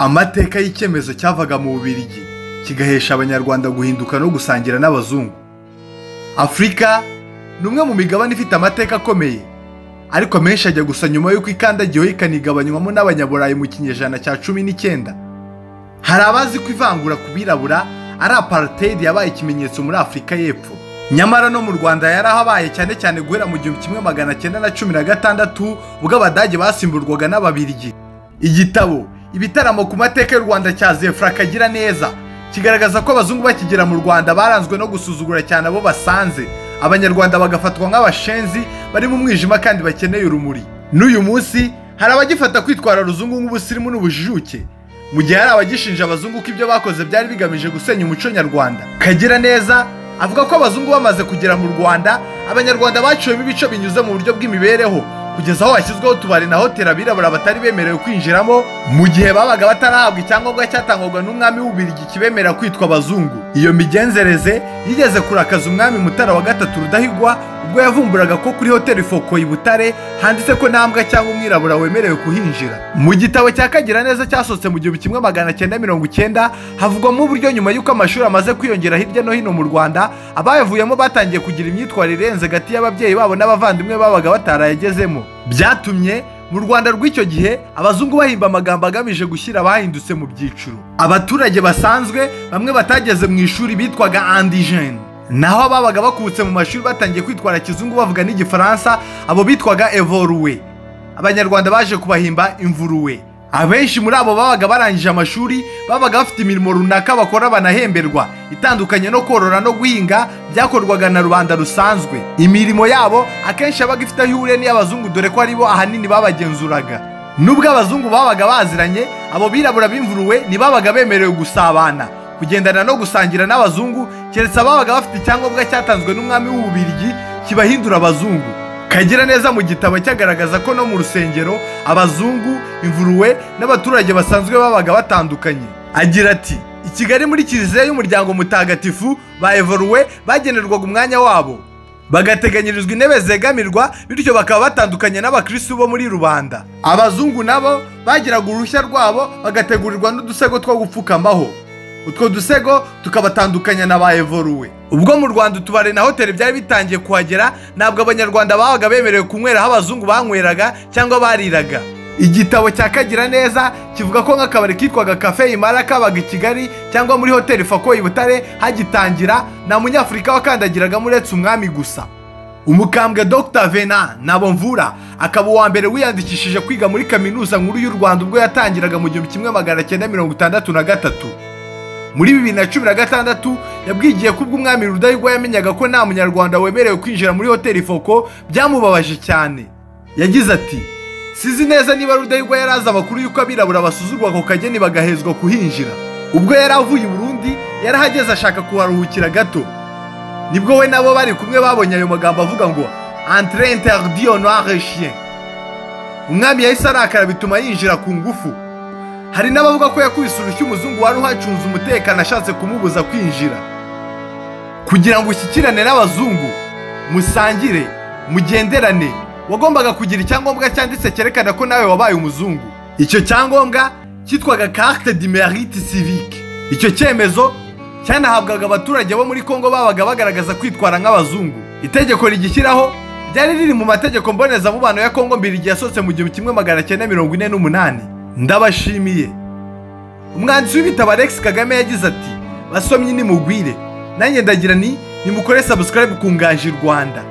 Amateka y'icyemezo cyavaga mu Bubiligi kigahesha Abanyarwanda guhinduka no gusangira n'abazungu. Afurika ni umwe mu migabane ifite amateka akomeye, ariko menshi ajya gusa nyuma y'uko ikandagiweho ikanigabanywamo n'Abanyaburayi mu kinyejana cya 19. Hari abazi ko ivangura ku birabura ari apartheid yabaye ikimenyetso muri Afurika y'Epfo. Nyamara no mu Rwanda yarahabaye, cyane cyane guhera mu 1916 ubwo Abadage basimburwaga n'Ababirigi. Igitabo Ibitaramo ku mateka y'u Rwanda cya Zefra Kagiraneza kigaragaza ko abazungu bakigera mu Rwanda baranzwe no gusuzugura cyane abo basanze, Abanyarwanda bagafatwa nk'abashenzi bari mu mwijima kandi bakeneye urumuri. N'uyu munsi hari abagifata kwitwara ruzungu nk'ubusirimu n'ubujijuke, mu gihe hari abagishinja abazungu ko ibyo bakoze byari bigamije gusenya umuco nyarwanda. Kagiraneza avuga ko abazungu bamaze kugera mu Rwanda, Abanyarwanda baciwemo ibice binyuze mu buryo bw'imibereho, kugeza aho hashyizweho utubari na hoteli abirabura batari bemerewe kwinjiramo, mu gihe babaga batarahabwa icyangombwa cyatangwaga n'umwami w'Ububiligi kibemerera kwitwa abazungu. Iyo migenzereze yigeze kurakaza umwami Mutara wa III Rudahigwa ubwo yavumburaga ko kuri hoteli Foko i Butare handitse ko nta mbwa cyangwa umwirabura wemerewe kuhinjira. Mu gitabo cya Kagiraneza cyasohotse mu 1990 havugwamo uburyo nyuma y'uko amashuri amaze kwiyongera hirya no hino mu Rwanda, abayavuyemo batangiye kugira imyitwarire irenze hagati y'ababyeyi babo n'abavandimwe babaga batarayagezemo. Byatumye mu Rwanda rw'icyo gihe abazungu bahimba amagambo agamije gushyira abahindutse mu byiciro. Abaturage basanzwe bamwe batageze mu ishuri bitwaga indigene, naho ababaga bakubutse mu mashuri batangiye kwitwara kizungu bavuga n'igifaransa abo bitwaga evoluwe. Abanyarwanda baje kubahimba imvuruwe. Abenshi muri abo babaga barangije amashuri babaga bafite imirimo runaka bakora banahemberwa, itandukanye no korora no guhinga byakorwaga na rubanda rusanzwe. Imirimo yabo akenshi yabaga ifite aho ihuriye n'iy'abazungu, dore ko aribo ahanini babagenzuraga. Nubwo abazungu babaga baziranye, abo birabura b'imvuruwe ntibabaga bemerewe gusabana, kugendana no gusangira n'abazungu, keretse ababaga bafite icyangombwa cyatanzwe n'umwami w'Ububiligi kibahindura abazungu. Kagiraneza mu gitabo cyagaragaza ko no mu rusengero abazungu, imvuruwe n'abaturage basanzwe babaga batandukanye. Agira ati: "I Kigali muri kiliziya y'umuryango mutagatifu ba evoluwe bagenerwaga umwanya wabo, bagateganyirizwa intebe zegamirwa, bityo bakaba batandukanye n'abakristu bo muri rubanda. Abazungu nabo bagiraga uruhushya rwabo bagategurirwa n'udusego two gupfukamaho, utwo dusego tukabatandukanya na ba evoluwe." Ubwo mu Rwanda utubari na hoteli byari bitangiye kuhagera, ntabwo Abanyarwanda babaga bemerewe kunywera aho abazungu banyweraga cyangwa bariraga. Igitabo cya Kagiraneza kivuga ko nk'akabari kitwaga Cafe Imara kabaga i Kigali cyangwa muri hoteli Fako i Butare hagitangira, nta munyafurika wakandagiragamo uretse umwami gusa. Umukambwe Dr Venant Ntabomvura akaba uwa mbere wiyandikishije kwiga muri Kaminuza Nkuru y'u Rwanda ubwo yatangiraga mu 1963. Muri 2016 yabwigiye ko ubwo umwami Rudahigwa yamenyaga ko nta munyarwanda wemerewe kwinjira muri hoteli Foko byamubabaje cyane. Yagize ati: "Sizi neza niba Rudahigwa yari azi amakuru y'uko abirabura basuzugurwa ako kageni bagahezwa kuhinjira. Ubwo yari avuye i Burundi yarahageze ashaka kuharuhukira gato, nibwo we nabo bari kumwe babonye ayo magambo avuga ngo entrée interdite aux noirs et chiens. Umwami yahise arakara bituma yinjira ku ngufu. Hari n'abavuga ko yakubise urushyi umuzungu wari uhacunze umutekano ashatse kumubuza kwinjira. Kugira ngo ushyikirane n'abazungu, musangire, mugenderane, wagombaga kugira icyangombwa cyanditse cyerekana ko nawe wabaye umuzungu. Icyo cyangombwa cyitwaga carte du mérite civique. Icyo cyemezo cyanahabwaga abaturage bo muri Kongo babaga bagaragaza kwitwara nk'abazungu. Itegeko rigishyiraho ryari riri mu mategeko mbonezamubano ya Kongo Mbirigi yasohotse mu 1948. Ndabashimiye. Umwanditsi w'ibitabo Alex Kagame yagize ati: "Basomyi nimugwire." Nanjye ndagira ni nimukore subscribe ku Nganji Rwanda.